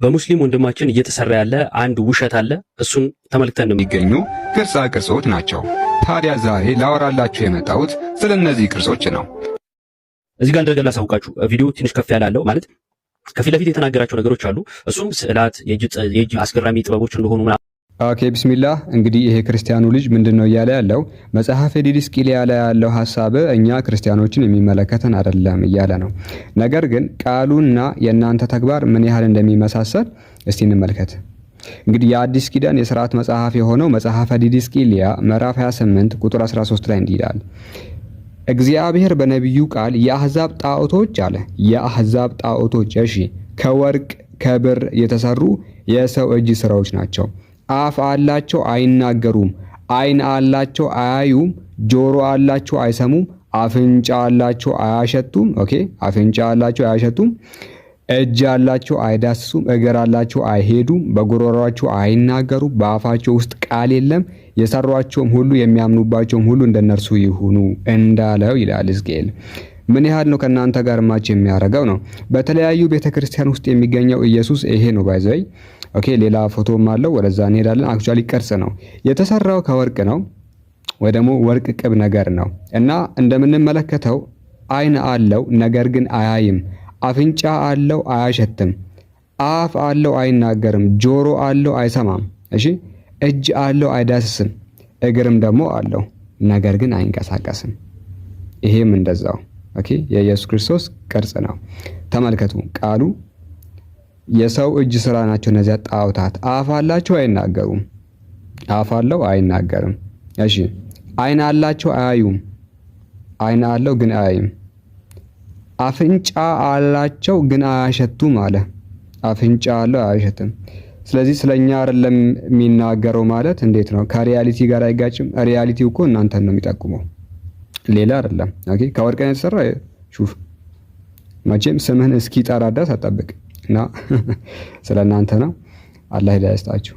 በሙስሊም ወንድማችን እየተሰራ ያለ አንድ ውሸት አለ። እሱን ተመልክተን ነው የሚገኙ ቅርጻ ቅርጾች ናቸው። ታዲያ ዛሬ ላወራላችሁ የመጣሁት ስለ እነዚህ ቅርጾች ነው። እዚህ ጋር እንደገና ላሳውቃችሁ፣ ቪዲዮ ትንሽ ከፍ ያለ አለው፣ ማለት ከፊት ለፊት የተናገራቸው ነገሮች አሉ። እሱም ስዕላት፣ የእጅ አስገራሚ ጥበቦች እንደሆኑ። Okay፣ ቢስሚላህ። እንግዲህ ይሄ ክርስቲያኑ ልጅ ምንድን ነው እያለ ያለው? መጽሐፈ ዲድስቅልያ ላይ ያለው ሀሳብ እኛ ክርስቲያኖችን የሚመለከተን አይደለም እያለ ነው። ነገር ግን ቃሉና የእናንተ ተግባር ምን ያህል እንደሚመሳሰል እስቲ እንመልከት። እንግዲህ የአዲስ ኪዳን የስርዓት መጽሐፍ የሆነው መጽሐፈ ዲድስቅልያ ምዕራፍ 28 ቁጥር 13 ላይ እንዲህ ይላል። እግዚአብሔር በነቢዩ ቃል የአሕዛብ ጣዖቶች አለ፣ የአሕዛብ ጣዖቶች፣ እሺ፣ ከወርቅ ከብር የተሰሩ የሰው እጅ ስራዎች ናቸው። አፍ አላቸው አይናገሩም፣ ዓይን አላቸው አያዩም፣ ጆሮ አላቸው አይሰሙም፣ አፍንጫ አላቸው አያሸቱም። Okay፣ አፍንጫ አላቸው አያሸቱም፣ እጅ አላቸው አይዳስሱም፣ እግር አላቸው አይሄዱም፣ በጉሮሯቸው አይናገሩም፣ በአፋቸው ውስጥ ቃል የለም። የሰሯቸውም ሁሉ የሚያምኑባቸውም ሁሉ እንደነርሱ ይሁኑ እንዳለው ይላል ሕዝቅኤል። ምን ያህል ነው ከእናንተ ጋር match የሚያደርገው ነው? በተለያዩ ቤተክርስቲያን ውስጥ የሚገኘው ኢየሱስ ይሄ ነው። By the way, okay፣ ሌላ ፎቶም አለው፣ ወደዛ እንሄዳለን። Actually ቅርጽ ነው የተሰራው፣ ከወርቅ ነው ወይ ደግሞ ወርቅ ቅብ ነገር ነው እና እንደምንመለከተው ዓይን አለው ነገር ግን አያይም። አፍንጫ አለው አያሸትም። አፍ አለው አይናገርም። ጆሮ አለው አይሰማም። እሺ፣ እጅ አለው አይዳስስም። እግርም ደግሞ አለው ነገር ግን አይንቀሳቀስም። ይሄም እንደዛው፣ okay፣ የኢየሱስ ክርስቶስ ቅርጽ ነው። ተመልከቱ፣ ቃሉ የሰው እጅ ስራ ናቸው እነዚያ ጣዖታት። አፍ አላቸው አይናገሩም። አፍ አለው አይናገርም። እሺ፣ ዓይን አላቸው አያዩም። ዓይን አለው ግን አያይም። አፍንጫ አላቸው ግን አያሸቱም አለ። አፍንጫ አለው አያሸትም። ስለዚህ ስለኛ አይደለም የሚናገረው ማለት እንዴት ነው? ከ reality ጋር አይጋጭም? Reality ው እኮ እናንተን ነው የሚጠቁመው፣ ሌላ አይደለም። Okay፣ ከወርቅ ነው የተሰራ። ሹፍ፣ መቼም ስምህን እስኪጠራ ድረስ አጠብቅ እና ስለ እናንተ ነው። አላህ ሂዳያ ይስጣችሁ።